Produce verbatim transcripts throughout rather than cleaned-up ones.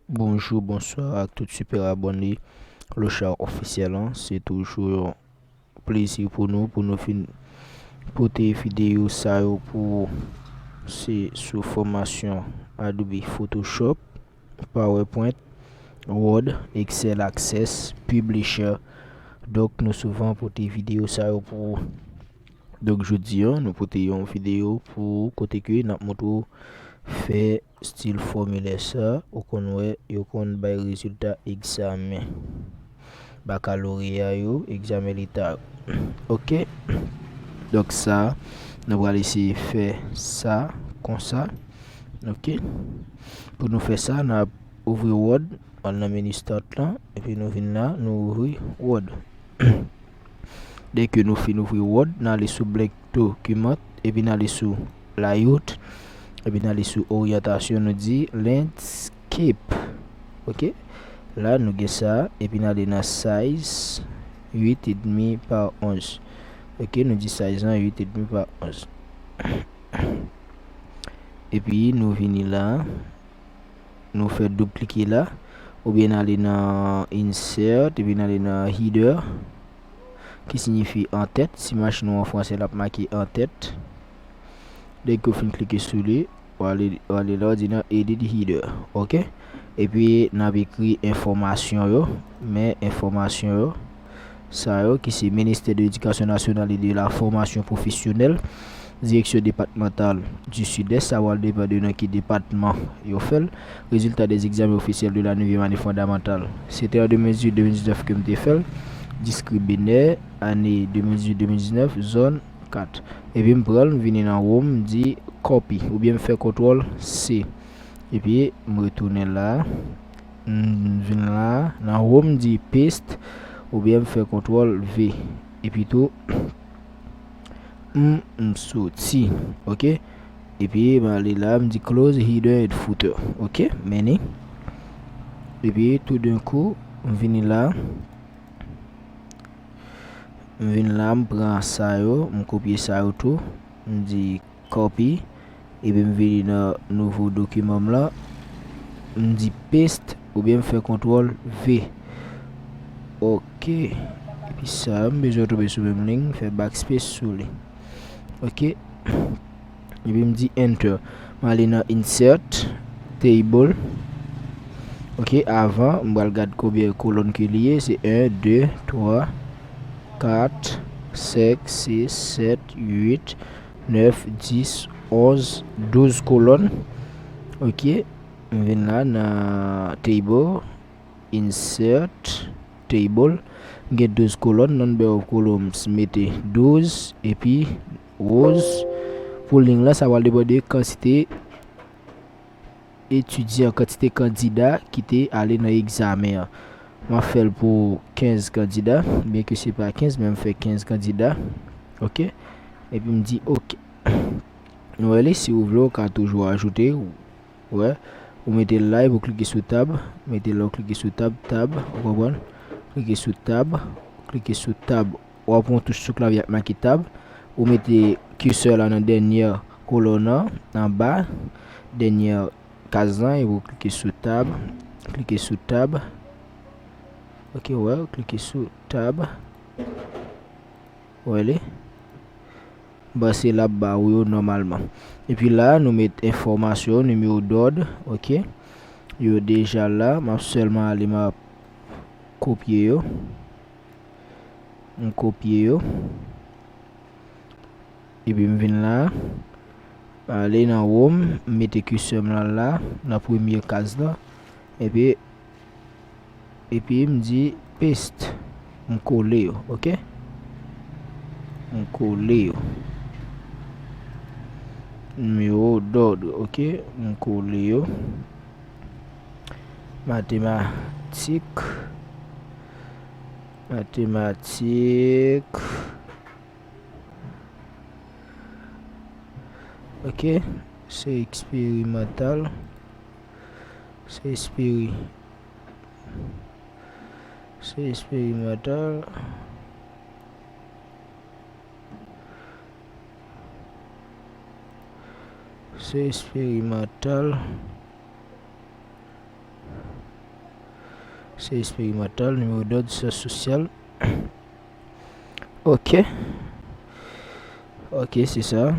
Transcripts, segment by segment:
Bonjou, bonswa ak tout sipè abòne Lochard Officiel an. Se toujou yon plezi pou nou, pou nou fin pote videyo sa yo pou se sou fòmasyon Adobe Photoshop, PowerPoint, Word, Excel, Access, Publisher. Donk, nou souvan pote videyo sa yo pou ou. Donk, jodi a, nou pote yon videyo pou ou kote ke n ap montre w fè stil fòmilè sa, ou konn wè, yo konn bay rezilta egzamen bakaloreya yo, egzamen leta yo. Ok? Donk, sa, nou pral eseye fè sa konsa. Ok? Pou nou fè sa, n ap ouvri Word, al nan meni Start lan, epi nou vin la, nou ouvri Word. Dèke nou fin ouvri Word, n ale sou Blank Document, epi n ale sou Layout, epi n ale sou Oryantasyon, nou di Landscape. Ok? La, nou gen sa, epi n ale nan Size, uit edmi pa onz. Ok, nou di size lan uit edmi pa onz. Epi, nou vini la, nou fè doub klike la, oubyen n ale nan Insert, epi n ale nan Header, ki siyifi antèt. Si machin ou an fransè, l ap make antèt. Dèke w fin klike sou li, w ale, w ale la, w di nan Edit Header. Ok? Epi, n ap ekri enfòmasyon yo, men enfòmasyon yo, sa yo, ki se Ministère de l'Éducation nationale et de la Formation professionnelle, Direction départementale du Sud-Est, sa pral depann de nan ki depatman yo fè l. Résultat des examens officiels de la neuvième année fondamentale. Se te an de mil dizuit de mil diznèf ke m te fè l. Diskriminè, ane de mil dizuit de mil diznèf, zòn kat. Epi m pran l, m vini nan Home, m di copy, oubyen m fè kontwòl C. Epi m retounen la. M vin la, nan Home, m di paste, oubyen m fè kontwòl V. Epi tou, m, m soti. Ok? Epi m ale la, m di close header and footer. Ok? Mennen. Epi toudenkou, m vini la. M vin la, m pran sa yo, m kopye sa yo tou. M di copy. Epi m vini nan nouvo dokiman m lan. M di paste oubyen m fè kontwòl V. Ok. Epi sa, m bezwen tonbe sou menm liy, m fè backspace sou li. Ok. Epi m di enter. M ale nan Insert, Table. Ok, avan, m pral gad konbyen kolòn ke li ye. Se en, de, twa, kat, senk, sis, sèt, uit, nèf, dis, onz, douz kolòn. Ok, m vin la nan Table, Insert, Table. M gen douz kolòn, Number of Columns, mete douz, epi rows. Pou liy lan, sa pral depann de kantite etidyan, kantite kandida ki te ale nan egzamen an. M ap fè l pou kenz kandida, byenke se pa kenz, men m fè kenz kandida. Ok? Epi m di ok. Nou wè li, si ou vle, ou ka toujou ajoute. Ou wè, ou mete l la, epi ou klike sou tab. Mete l la, ou klike sou tab, tab, ou konprann? Klike sou tab, klike sou tab. W ap wè yon touch sou klavye ak make tab. Ou mete cursor la nan dènye kolòn nan, anba, dènye kaz lan, epi ou klike sou tab. Klike sou tab. Ok, ou wè, ou klike sou tab. Ou wè li? M panse l ap ba ou yo nòmalman. Epi la, nou met enfòmasyon, nimewo dòd, ok? Yo deja la, m ap sèlman ale, m ap kopye yo. M kopye yo. Epi m vin la, m ale nan Home, m mete cursor m lan la, nan premye kaz lan. Epi, epi m di paste. M kole yo, ok? M kole yo. Nimewo dòd, ok? M kole yo. Matematik. Matematik. Ok, se eksperimantal. Se eksperi-, se eksperimantal. Se eksperimantal. Se eksperimantal, nimewo dòd, syans sosyal. Ok. Ok, se sa.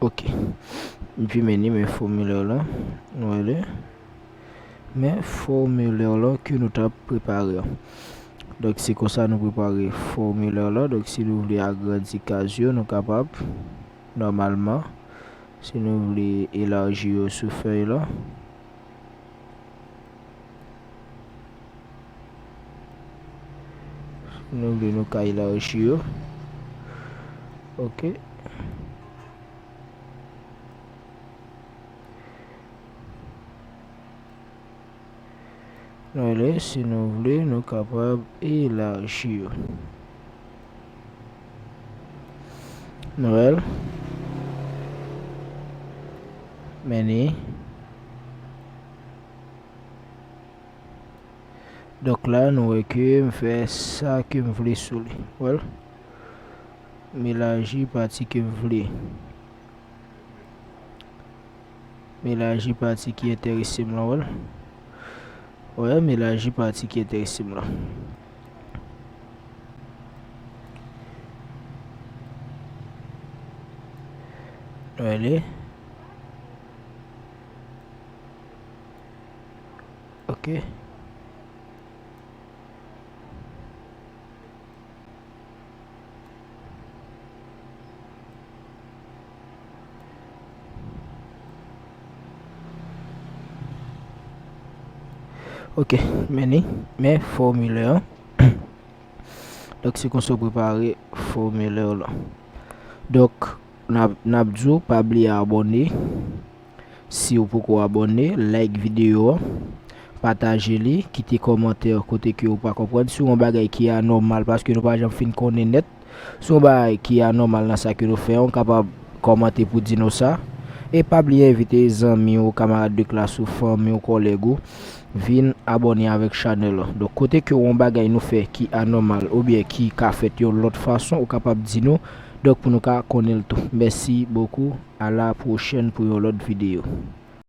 Ok. Epi men ni men fòmilè la. Nou ale. Men fòmilè la ke nou t ap prepare an. Donk, se konsa nou prepare fòmilè la. Donk, si nou vle agrandi kaz yo, nou kapab, nòmalman. Si nou vle elaji yo sou fèy la. Si nou vle, nou ka elaji yo. Ok. Nou ale, si nou vle, nou kapab elaji yo. Nou al. Men ni. Donk la, nou wè ke m fè sa ke m vle sou li. Well, m elaji pati ke m vle. M elaji pati ki enterese m lan, well. Wè, m elaji pati ki enterese m lan. Rele. Ok. Ok, men ni, men fòmilè an. Donk, se konsa w prepare fòmilè w lan. Donk, n ap, n ap di w pa bliye abòne. Si w poko abòne, like videyo an, pataje li, kite kòmantè kote ke w pa konprann. Si w yon bagay ki anòmal, paske nou pa janm fin konnen nèt, si w yon bagay ki anòmal nan sa ke nou fè an, w kapab kòmante pou di nou sa. E pa bliye envite zanmi w, kamarad de klas ou, fanmi w, kòlèg ou, vin abòne avèk chanèl lan. Donk, kote ke w yon bagay nou fè ki anòmal oubyen ki ka fèt yon lòt fason, ou kapab di nou. Donk, pou nou ka konnen l tou. Mèsi bokou. A la pwochèn pou yon lòt videyo.